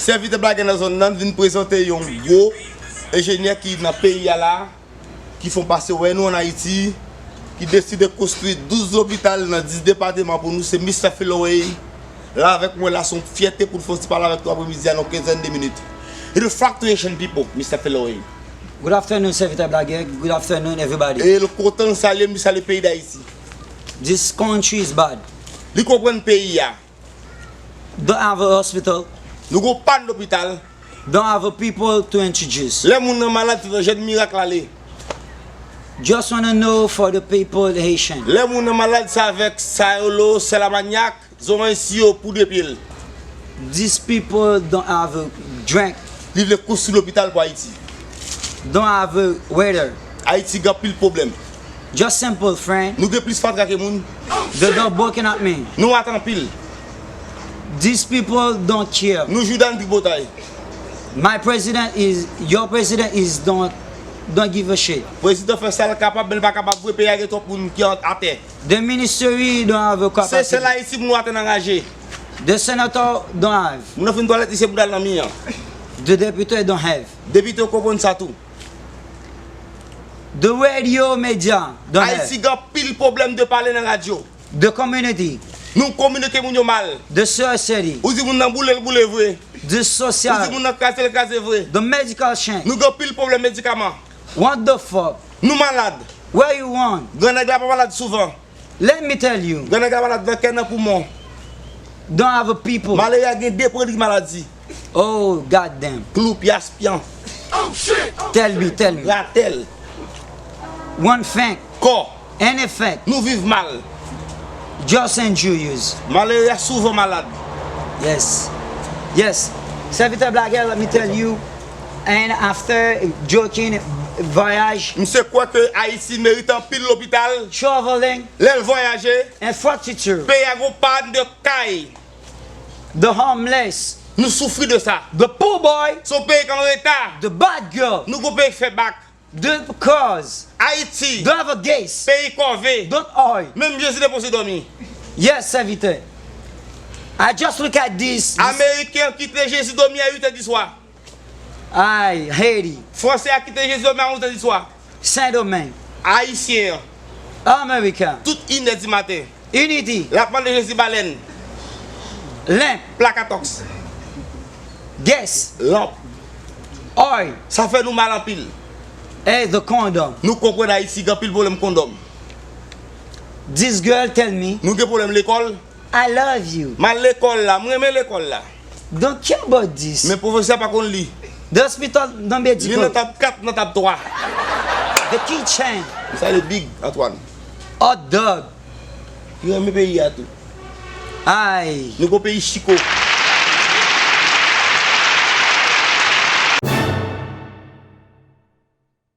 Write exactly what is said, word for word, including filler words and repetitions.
Sèvitè Blagè nan zòn nan vin prezante yon gwo enjenyè ki nan peyi a la, ki fè w pase wè nou ann Ayiti, ki deside konstwi douz lopital nan dis depateman pou nou, se Mista Feloway la avèk mwen la, se yon fyète pou n fè yon ti pale avèk nou apremidi a nan kenzèn de minit. Refractoration people, Mista Feloway. Good afternoon, Sèvitè Blagè. Good afternoon, everybody. E l kontan l salye, m salye peyi Dayiti. This country is bad. Li konprann peyi a. Don't have a hospital. Nou gon pàn lopital. Don't have a people to introduce. Lè moun nan malad, se nan jèn mirak l ale. Just wanna know for the people Haitian. Lè moun nan malad, se avèk sa yo lo, sèl a manyak, zoranj siyo, poud epye l. These people don't have a drink. Li vle konstwi lopital pou Ayiti. Don't have a water. Ayiti gen anpil pwoblèm. Just simple, friend. Nou gen plis fatra ke moun. The door broken at me. Nou ate anpil. These people don't care. Nou jou dan tripotay. My president is, your president is don't, don't give a shit. Prezidan fè sa l kapab, men l pa kapab vre, peyi a gen twòp moun ki an- atè. The ministry don't have a capacity. Se sèl Ayiti moun atè nan raje. The senator don't have. Moun nan fin twalèt, li se pou l al nan mi an. The deputy don't have. Depite yo konprann sa tou. The radio media don't have. Ayiti gen anpil pwoblèm de pale nan radyo. The community. Nou kominike moun yo mal. The society. Ou di moun nan boule, l boule vre. The social. Ou di moun nan kraze, l kraze vre. The medical chain. Nou gen anpil pwoblèm medikaman. What the fuck? Nou malad. Where you want? Grannèg la pa malad souvan. Let me tell you. Grannèg la malad nan kè, nan poumon. Don't have a people. Malere a gen de pwodui maladi. Oh, goddamn. Klou, pyas, pyan. Tell me, tell me. Gratèl. One thing. Kò. An effect. Nou viv mal. Just injurious. Malere a souvan malad. Yes. Yes. Sèvitè Blagè, let me tell you. And after joking, voyage. Misye kwè ke Ayiti merite anpil lopital. Traveling. Lè l vwayaje. Infrastructure. Peyi a gon pàn de kay. The homeless. Nou soufri de sa. The poor boy. Se yon peyi k an reta. The bad girl. Nou gon peyi k fè bak. The cars. Ayiti. Don't have a gas. Peyi kòve. Don't oil. Menm Jezi depoze dòmi. Yes, sèvitè. I just look at this. Ameriken kite Jezi dòmi a uit è di swa. Ay, Haiti. Fransè a kite Jezi dòmi a onz è di swa. Saint Domingue. Ayisyen an. America. Tout inè di maten. Unity. L ap mande Jezi balèn. Lamp. Plakatòks. Gas. Lanp. Oil. Sa fè nou mal anpil. Hey, the condom. Nou konprann Ayiti gen anpil pwoblèm kondòm. This girl tell me. Nou gen pwoblèm lekòl. I love you. M al lekòl la, m renmen lekòl la. Don't care about this. Men pwofesè a pa konn li. The hospital number. Li nan tab kat, nan tab twa. The kitchen. M salye Big Antoine. Hot dog. Li renmen peyi a tou. Ay. Nou gon peyi chiko.